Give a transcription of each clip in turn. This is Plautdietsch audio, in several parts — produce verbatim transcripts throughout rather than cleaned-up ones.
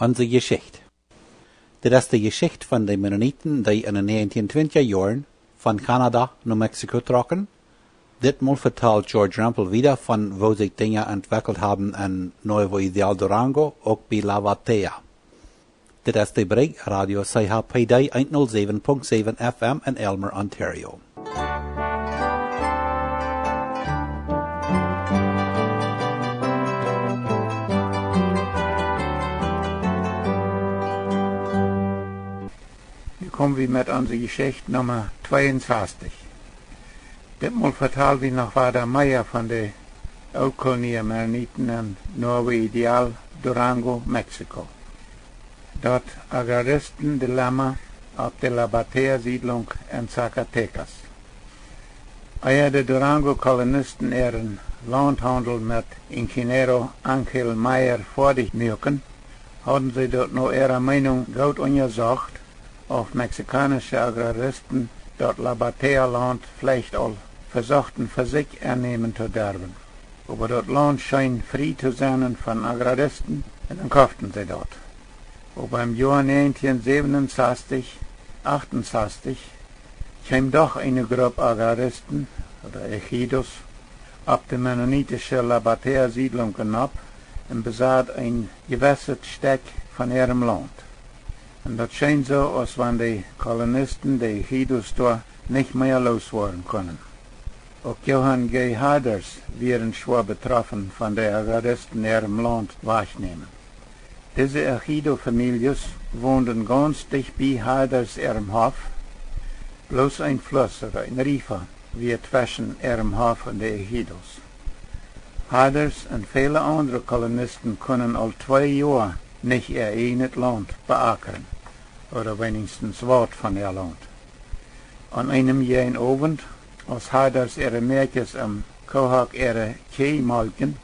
Onse Jeschicht. Dit es de Jeschicht von de Mennoniten, dee en de negentien twintja Joaren von Kanada no Mexiko trocken. Ditmol vetalt George Rempel wieda von woo sikj Dinja entwekjelt haben en Nuevo Ideal, Durango, uk bie La Batea. Dit es de Brigj, Radio C H P D eent null säwen Punkt säwen F M en Aylmer, Ontario. Nu komen wie met onse Jeschicht Numma tweeunsastich. Ditmol vetal wie noch wieda mea von de Ooltkolonie Mennoniten en Nuevo Ideal, Durango, Mexiko. Daut Agraristen-Dilemma opp de La Batea Siedlunk en Zacatecas. Ea de Durango Kolonisten äaren Launthaundel met Ingeniero Angel Meyer foadich muaken, hauden see daut no äare Meenunk goot unjasocht, auf mexikaunische Agraristen daut La Batea Launt veleicht aul vesochten fa sikj ennämen to derwen. Oba daut Launt scheen frie to sennen von Agraristen, un dan koften see daut. Oba em Joa negentien säwen un sastich, acht un sastich, kjeem doch eene Grupp Agraristen, ooda Ejidos, opp de mennonitische La Batea Siedlunk nopp un besat een jewesset Stekj von äarem Launt. Un daut scheen soo, aus wan de Kolonisten de Ejidos doa nich mea loos woaren kunnen. Uk Johann G. Harders wieren schwoa betroffen von de Agraristen äarem Launt wajchnämen. Dise Ejido-Famieljes wonden gaunz dicht bie Harders äarem Hoff, bloos een Fluss ooda een Riefa wia tweschen äarem Hoff un de Ejidos. Harders un väle aundre Kolonisten kunnen aul twee Joa nich äa eejnet Launt beakren, ooda weenichstens waut von äa Launt. Aun eenem jäajen Owent, aus Harders äare Mäakjes em Koohock äare Kjieej molkjen,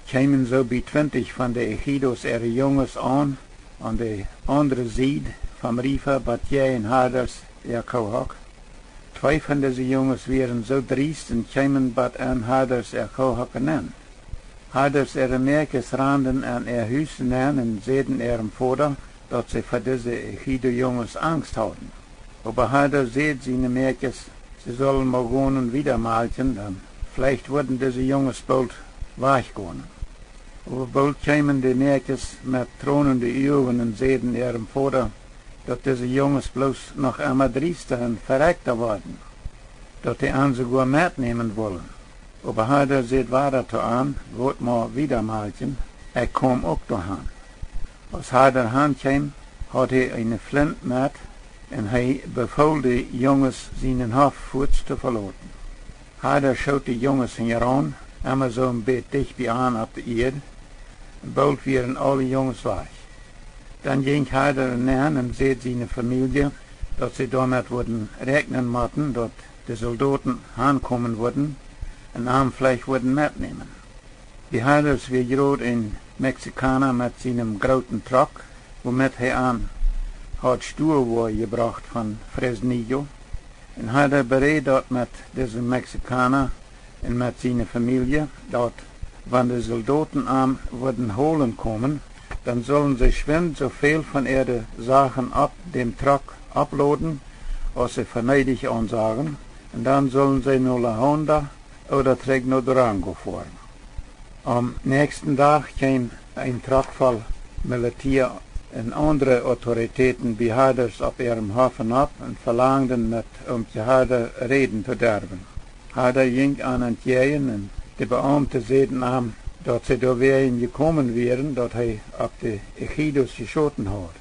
kjeemen soo bie twintich von de Ejidos äare Junges aun, aun de aundre Sied vom Riefa bot jäajen Harders äa Koohock. Twee von dise Junges wieren soo driest un kjeemen bot en Harders äa Koohock nenn. Harders äare Mäakjes randen en äa Hus nenn un säden äarem Voda, daut see fa dise Ejido-Junges Angst hauden. Oba Harder säd siene Mäakjes, see sullen mau gonen wieda malkjen, dan veleicht wudden dise Junges boolt wajchgonen. Oba boolt kjeemen de Mäakjes met Tronen en de Uagen un säden äarem Voda, daut dise Junges bloos noch emma driesta un verekjta worden, daut dee an soogoa metnämen wullen. Oba Harder säd wada to an: Got mau wieda malkjen, ekj kom uk doahan. Aus Harder han kjeem, haud hee eene Flint met, un hee befool de Junges, sienen Hoff fuaz to veloten. Harder schoot de Junges hinjaraun, emma soo een bät dicht bie an opp de Ieed, un boolt wieren aule Junges wajch. Dan jinkj Harder nenn un säd siene Famielje, daut see doamet wudden räakjnen motten, daut de Soldoten hankomen wudden un am veleicht wudden metnämen. Bie Harders wia jrod een Mexikauna met sienem grooten Truck, woomet hee an haud Stuawoa jebrocht von Fresnillo. Un Harder beräd daut met disen Mexikauna un met siene Famielje, daut, wan de Soldoten am wudden holen komen, dan sullen see schwind soo väl von äare Sachen opp däm Truck opploden, aus see fa needich aunsajen, un dan sullen see no La Honda ooda trigj no Durango foaren. Aum näakjsten Dach kjeem een Truck voll Militia un aundre Autoritäten bie Harders opp äarem Hoff opp un velangden met Oomkje Harder räden to derwen. Harder jinkj an entjäajen un de Beaumte säden am, daut see doawäajen jekomen wieren, daut hee opp de Ejidos jeschoten haud.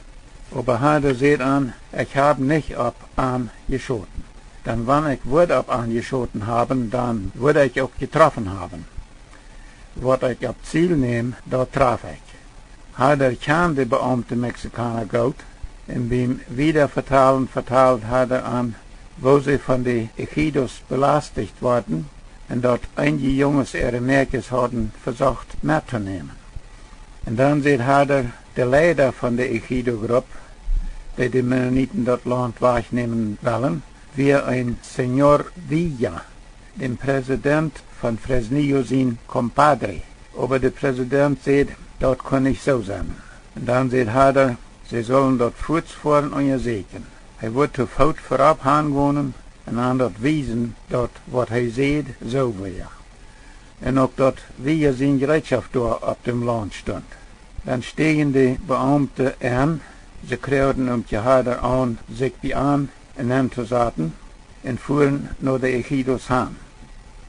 Oba Harder säd an: Ekj hab nich opp an jeschoten. Dan wan ekj wudd opp an jeschoten haben, dan wudd ekj uk jetroffen haben. Waut ekj opp Ziel neem, daut traf ekj. Harder kjand de Beaumte Mexikauna goot, un biem wieda vetalen vetald Harder an, woo see von de Ejidos belasticht worden un daut eenje Junges äare Mäakjes hauden vesocht mettonämen. Un dan säd Harder: De Leida von de Ejido-Grupp, dee de Mennoniten daut Launt wajchnämen wellen, wia een Señor Villa, däm Präsident von Fresnillo sien compadre. Oba de Präsident säd, daut kunn nich soo sennen. Un dan säd Harder, see sullen daut fuats foaren unjasieekjen. Hee wudd to Foot verop han gonen un an daut wiesen, daut waut hee säd, soo wia. Un uk daut wia sien Jereetschoft doa opp däm Launt stunt. Dan stäajen de Beaumte enn, see kjrieejen Oomkje Harder aun, sikj bie an enn to saten un fuaren no de Ejidos han.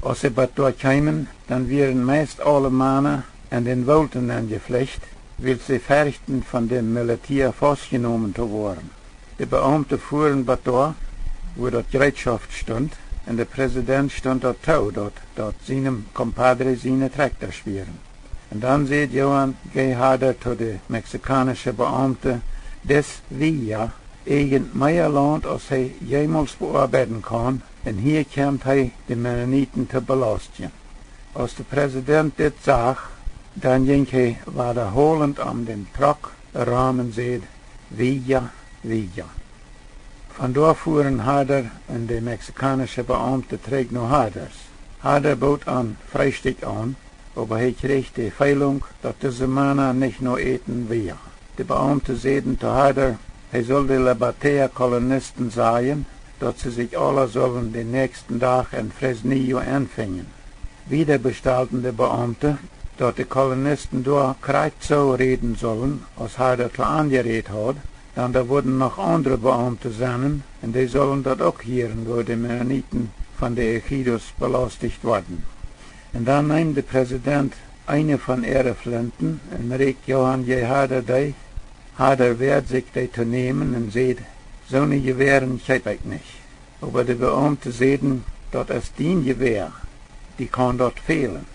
Aus see bat doa kjeemen, dan wieren meist aule Mana enn dän Woolt enn jeflicht, wiels see ferchten von däm Militia faustjenomen to woaren. De Beaumte fuaren bat doa, wua daut Jereetschoft stunt, un de Präsident stunt daut too, daut, daut sienem compadre siene Trakjtasch wieren. Un dan säd Johan G. Harder to de mexikaunsche Beaumte: "Dis wia eejent mea Launt aus hee jemols beoabeiden kaun, un hia kjemt hee de Mennoniten to belaustjen." Aus de Präsident dit sach, dan jinkj hee wadaholent om dän Truck rom un säd: "Wada, wada." Von doa fuaren Harder un de mexikaunsche Beaumte trigj no Harders. Harder bood an Freestikj aun, oba hee kjrieech de Feelunk, daut dise Mana nich no Äten wia. De Beaumte säden to Harder, hee sull de Labatea Kolonisten sajen, daut see sikj aula sullen dän näakjsten Dach enn Fresnillo enfinjen. Wada bestalden de Beaumte, daut de Kolonisten doa krakjt soo räden sullen, aus Harder to an jerät haud, dan doa wudden noch aundre Beaumte sennen, un dee sullen daut uk hieren, woo de Mennoniten von de Ejidos belaustijcht worden. Un dan neem de Präsident eene von äare Flinten un rieekjt Johan J. Harder dee. Harder wäad sikj dee to nämen un säd: "Soone Jewäaren kjeep ekj nich." Oba de Beaumte säden: "Daut es dien Jewäa, die kaun daut fälen."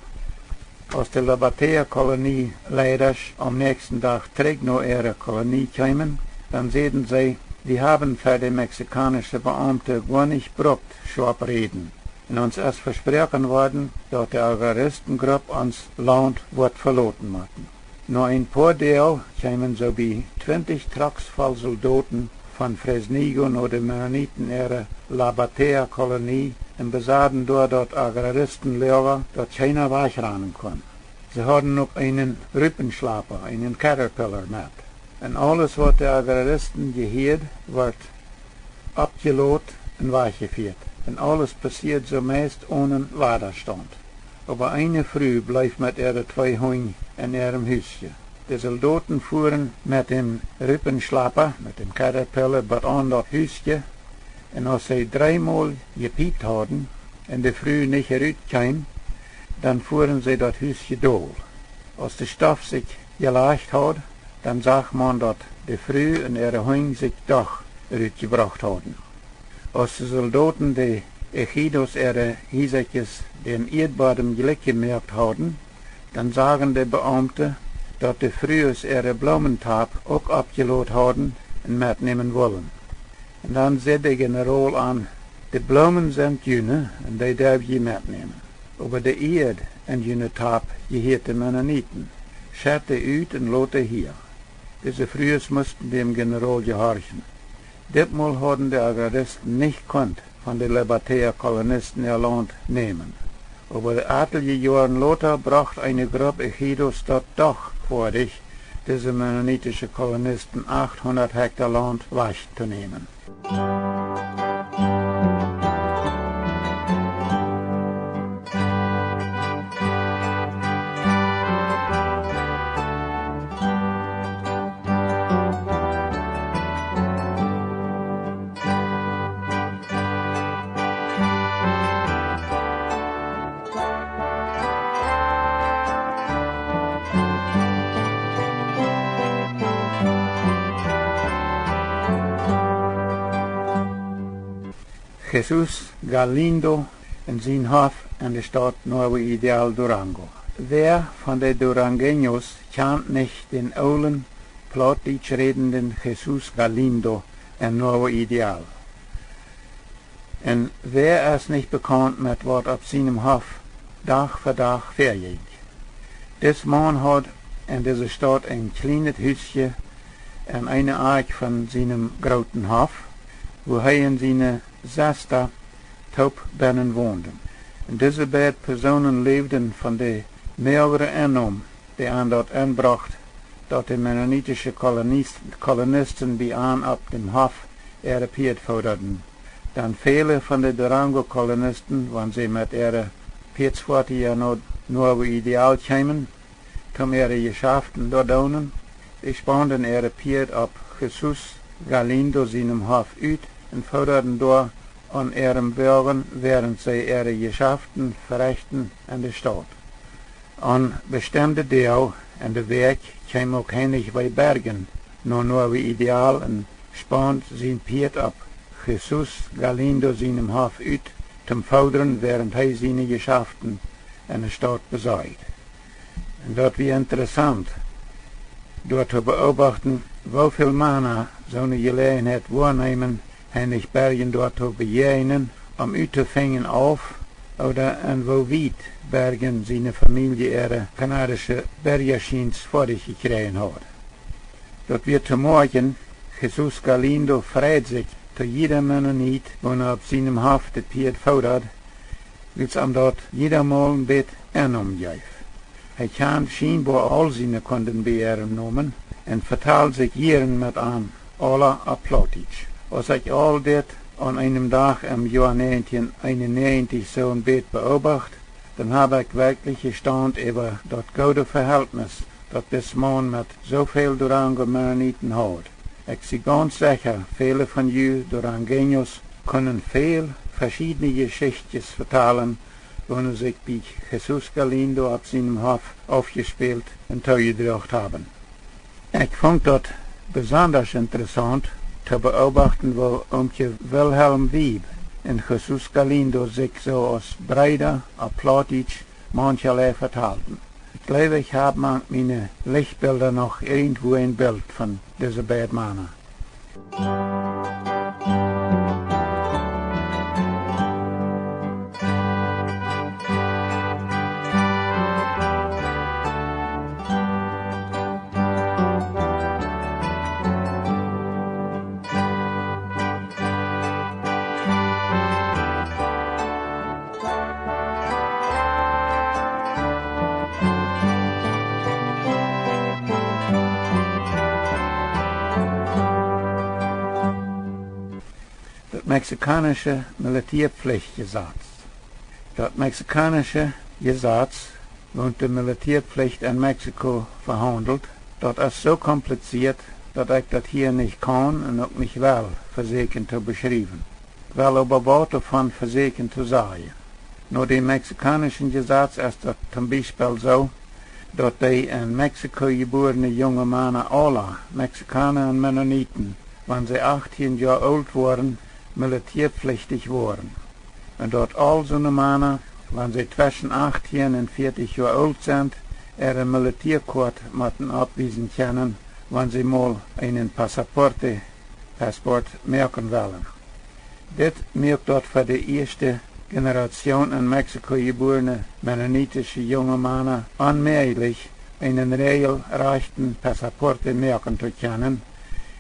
Aus de Labatea Kolonie Leidasch aum näakjsten Dach trigj no äare Kolonie kjeemen, dan säden see: "Wie haben fa de mexikaunsche Beaumte goa nich brukt schoap räden. Un ons es vesproaken worden, daut de Agraristengrupp ons Launt woat veloten motten." No een poa Doag kjeemen soo bie twintich Trucks voll Soldoten von Fresnillo no de Mennoniten äare Labatea Kolonie un besaden doa daut Agraristenloaga, daut kjeena wajchranen kunn. See hauden uk eenen Rupenschlappa, eenen Caterpillar met. Un aules, waut de Agraristen jehieed, wort oppjelot un wajchjefieet. Un aules passieed soo meist onen Wadastaunt. Oba eene Fru bleef met äare twee Hunj enn äarem Huskje. De Soldoten fuaren met däm Rupenschlappa, met däm Caterpillar, bat aun daut Huskje, un aus see dreemol jepiept hauden un de Fru nich rut kjeem, dan fuaren see daut Huskje dol. Aus de Stoff sikj jelajcht haud, dan sach maun, daut de Fru un äare Hunj sikj doch rutjebrocht hauden. Aus de Soldoten de Ejidos äare Hieskjes däm Ieedbodem jlikj jemoakt hauden, dan sagen de Beaumte, daut de Frues äare Bloomentap uk oppjelot hauden un metnämen wullen. Un dan säd de Generol an: "De Bloomen sent june, un dee derw jie metnämen. Oba de Ieed enn june Tap jehieet de Mennoniten. Schet dee ut un lot dee hia." Dise Frues musten däm Generol jehorchen. Ditmol hauden de Agraristen nich kunt von de Labatea Kolonisten äa Launt nämen. Oba atelje Joaren lota brocht eene Grupp Ejidos daut doch foadich, dise mennonitische Kolonisten achthundat Hekta Launt wajchtonämen. Jesus Galindo un sien Hoff enne Staut Nuevo Ideal, Durango. Wäa von de Durangueños kjant nich dän oolen, plautdietsch rädenden Jesus Galindo enn Nuevo Ideal? Un wäa es nich bekaunt met waut opp sienem Hoff Dach fa Dach väajinkj? Dis Maun haud enn dise Staut een kjlienet Huskje aun eene Akj von sienem grooten Hoff, wua hee un siene Sesta toop bennen wonden. Un dise beid Persoonen läwden von de moagre Ennom, dee an daut enbrocht, daut de mennonitische Kolonis-, Kolonisten bie an opp däm Hoff äare Pieed foodaden. Dan väle von de Durango Kolonisten, wan see met äare Pieedsfoatieja no Nuevo Ideal kjeemen, toom äare Jeschaften doa doonen, dee spaunden äare Pieed opp Jesus Galindo sienem Hoff ut un foodaden doa aun äarem Woagen, wäarent see äare Jeschaften verechten en de Staut. Aun bestemde Doag en de Wäakj kjeem uk Heinrich W. Bergen no Nuevo Ideal un spaund sien Pieed opp Jesus Galindo sienem Hoff ut, toom foodren, wäarent hee siene Jeschaften en de Staut besocht. Un daut wia interessaunt, doa to beobachten, woo väl Mana soone Jeläajenheit woaneemen, Heinrich Bergen doa to bejäajnen, om uttofinjen, auf ooda en woo wiet Bergen siene Famielje äare kanadische Berjaschiens foadich jekjräajen haud. Daut wia to moakjen, Jesus Galindo freid sikj to jieda Mennonit, waut opp sienem Hoff de Pieed foodad, wiels am daut jieda Mol een bät Ennom jeef. Hee kjand schienboa aul siene Kunden bie äarem Nomen un vetald sikj jieren met an, aula opp Plautdietsch. Aus ekj aul dit aun eenem Dach em Joa näajentieen eenunnäajentich soo een bät beobacht, dan hab ekj werkjlich jestaunt äwa daut goode Vehältnis, daut dis Maun met soo väl Durango Mennoniten haud. Ekj sie gaunz secha, väle von ju Durangueños kunnen väl veschiedne Jeschichtjes vetalen, waut sikj bie Jesus Galindo opp sienem Hoff aufjespält un toojedroagen haben. Ekj funk daut besondasch interessaunt to beobachten, woo Oomkje Wilhelm Wiebe un Jesus Galindo sikj soo aus Breeda opp Plautdietsch mancherlei vetalden. Ekj jleew, ekj hab mank miene Lichtbilda noch irjentwua een Bilt von dise beid Mana. Daut mexikaunische Militäapflichtjesaz. Daut mexikaunische Jesaz, waut de Militäapflicht en Mexiko vehaundelt, daut es soo kompliziert, daut ekj daut hia nich kaun un uk nich well vesieekjen to beschriewen. Well oba waut doavon vesieekjen to sajen. No däm mexikaunischen Jesaz es daut toom Biespel soo, daut dee en Mexiko jebuarne junge Mana aula, Mexikauna un Mennoniten, wan see achtieen Joa oolt woaren, militäapflichtich woaren. Un daut aul soone Mana, wan see tweschen achtieen un vieetich Joa oolt sent, äare Militäakoat motten oppwiesen kjennen, wan see mol eenen pasaporte, Passport moaken wellen. Dit muak daut fa de ieeschte Generation en Mexiko jebuarne mennonitische junge Mana onmäajlich, eenen räajelrajchten Passaporte moaken to kjennen,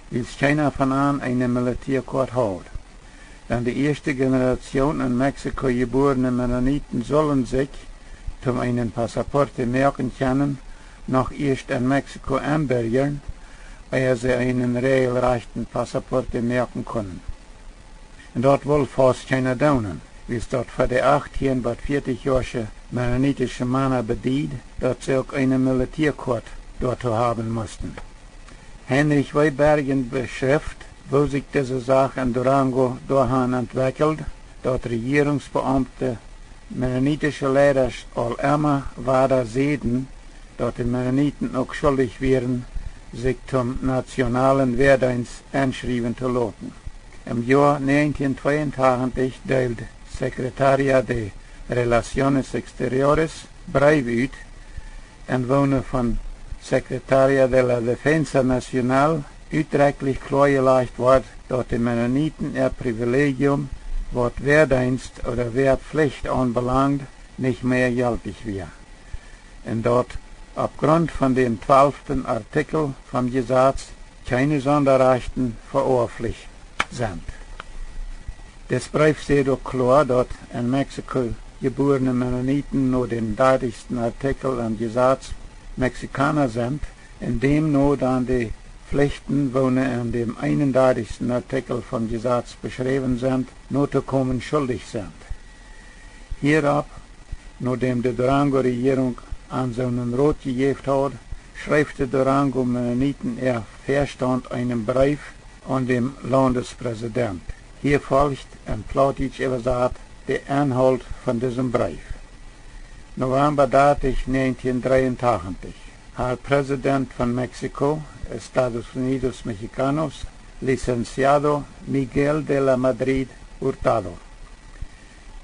wiels kjeena von an eene Militäakoat haud. Dan de ieeschte Generation en Mexiko jebuarne Mennoniten sullen sikj, toom eenen Passaporte moaken kjennen, noch ieescht en Mexiko enbirjren, ea see eenen räajelrajchten Passaporte moaken kunnen. Un daut wull faust kjeena doonen, wiels daut fa de achtieen bat vieetich joasche mennonitische Mana bediet, daut see uk eene Militäakoat doatoo haben musten. Heinrich W. Bergen beschrift, woo sikj dise Sach en Durango doahan entwekjeld, daut Rejierungsbeaumte, mennonitische Leidasch aul emma wada säden, daut de Mennoniten uk schuldich wieren, sikj toom nationalen Weadeenst enschriewen to loten. Em Joa näajentieen tweeuntachentich deeld Secretaría de Relaciones Exteriores Breew ut, en woone von Secretaría de la Defensa Nacional utdrekjlich kloajelajcht wort, daut de Mennoniten äa Privilegium, waut Weadeenst ooda Weapflicht aunbelangd, nich mea jeltich wia, un daut opp Grunt von däm twalften Artikel vom Jesaz kjeene Sondarajchten veoaflicht sent. Dis Breef sajcht uk kloa, daut en Mexiko jebuarne Mennoniten no däm dartichsten Artikel em Jesaz Mexikauna sent, un däm no dan de Pflichten, woone en däm eenundatichsten Artikel vom Jesaz beschräwen sent, notokomen schuldich sent. Hieropp, nodäm de Durango Rejierunk an soonen Rot jejäft haud, schreef de Durango Mennoniten äa Väastaunt eenen Breef aun däm Laundespräsident. Hia folcht, en Plautdietsch äwasat, de Enhault von disem Breef. November dartich, näajentieen dreeuntachentich. Herr Präsident von Mexiko, Estados Unidos Mexicanos, Licenciado Miguel de la Madrid Hurtado.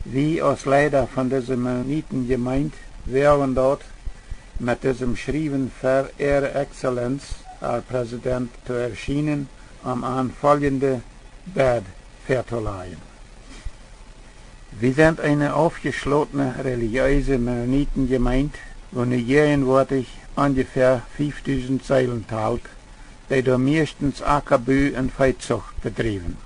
Wie aus Leida von dise Mennoniten Jemeent woagen daut, met disem Schriewen ver Äare Exzellenz, Herr Präsident, to erschienen, om an foljende Bed väatolajen. Wie sent eene aufjeschlotne relijeese Mennoniten Jemeent, woone jäajenwoatich onjefäa fiefdusent Seelen talt, dee doa mieeschtens Akabu un Veezucht bedriewen.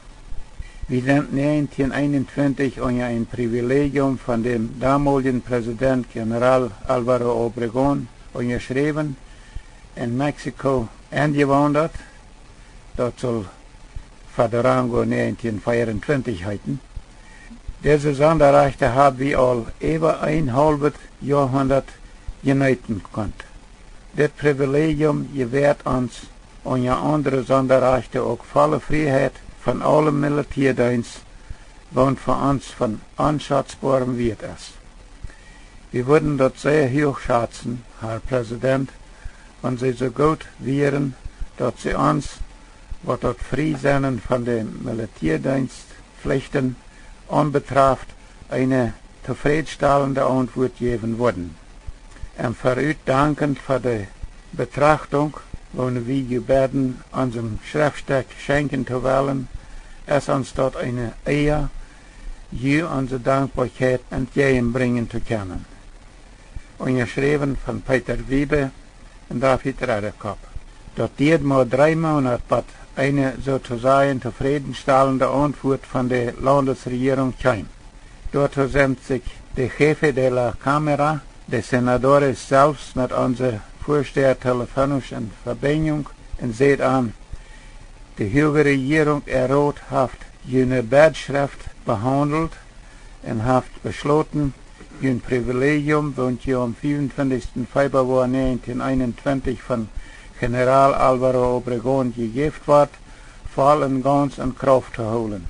Wie sent näajentieen eenuntwintich unja een Privilegium von däm domoljen Präsident General Álvaro Obregón unjaschräwen, en Mexiko enjewaundat, daut sull fa Durango näajentieen veeauntwintich heeten. Dise Sondarechte hab wie aul äwa een haulwet Joahundat jeneeten kunt. Dit Privilegium jewäat ons unja aundre Sondarechte uk volle Frieheit von aulem Militäadeenst, waut fa ons von onschatzboarem Wieet es. Wie wudden daut sea huach schazen, Herr Präsident, wan See soo goot wieren, daut See ons, waut daut Friesennen von de Militäadeenstpflichten aunbetraft, eene tofrädstalende Auntwuat jäwen wudden. Em verut dankend fa de Betrachtunk, woone wie Ju bäden, onsem Schreftstäck schenkjen to wellen, es ons daut eene Ea, Ju onse Dankboakjeit entjäajenbrinjen to kjennen. Unjaschräwen von Peter Wiebe un David Redekop. Daut dieed mau dree Moonat, bat eene soo to sajen tofrädstalende Auntwuat von de Laundesrejierunk kjeem. Doatoo sent sikj de Jefe de la Cámara, de Senadores selfst met onse Väastäa telefonisch en Vebinjunk un säd an: De huage Rejierunk äa Rot haft june Bädschreft behaundelt un haft beschloten, jun Privilegium, waut ju aum fiewuntwintichsten Februar näajentieen eenuntwintich von General Álvaro Obregón jejäft wort, voll un gaunz en Krauft to hoolen.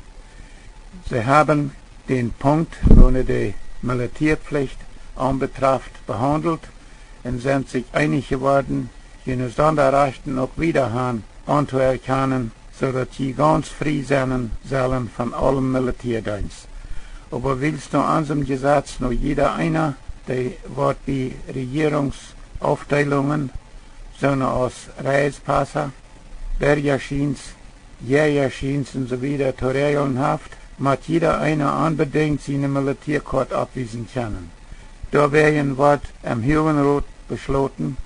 See haben dän Punkt, woone de Militäapflicht aunbetraft, behaundelt un sent sikj eenich jeworden, june Sondarechten uk wieda han auntoerkjanen, soo daut jie gaunz frie sennen sellen von aulem Militäadeenst. Oba wiels no onsem Jesaz no jieda eena, dee waut bie Rejierungsaufdeelungen, soone aus Reispassa, Berjaschiens, Jäajaschiens un soo wieda to räajlen haft, mott jieda eena onbedinjt siene Militäakoat oppwiesen kjennen. Doawäajen wort em Huagen Rot beschloten,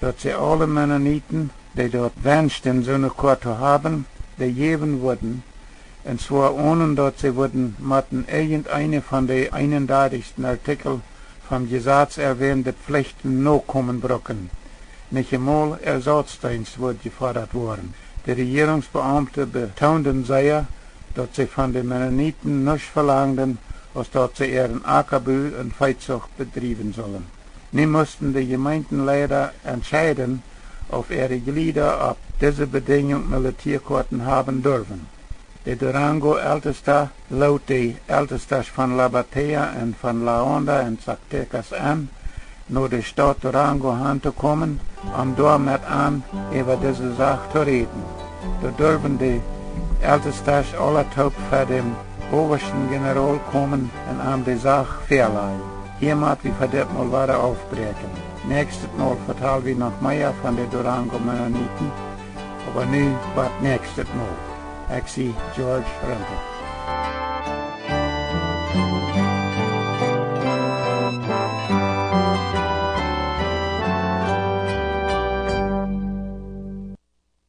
daut see aule Mennoniten, dee daut wenschten, soone Koat to haben, dee jäwen wudden, un zwoa onen daut see wudden motten irjent eene von de eenundatichsten Artikel vom Jesaz erwäande Pflichten nokomen brucken. Nich emol Ersauzdeenst wudd jefodat woaren. De Rejierungsbeaumte betoonden sea, daut see von de Mennoniten nuscht velangden, aus daut see äaren Akabu un Veezucht bedriewen sullen. Nu musten de Jemeentenleida entscheiden, auf äare Jlieda opp dise Bedinjunk Militäakoaten haben durwen. De Durango Eltesta lood de Eltestasch von La Batea un von La Honda un Zacatecas en, no de Staut Durango han to komen, om doa met an äwa dise Sach to räden. Doa durwen de Eltestasch aulatoop ver däm bowaschten Generol komen un am de Sach väalajen. Hia mott wie fa dit Mol wada aufbräakjen. Näakjstet Mol vetal wie noch mea von de Durango Mennoniten, oba nu bat näakjstet Mol. Ekj sie George Rempel.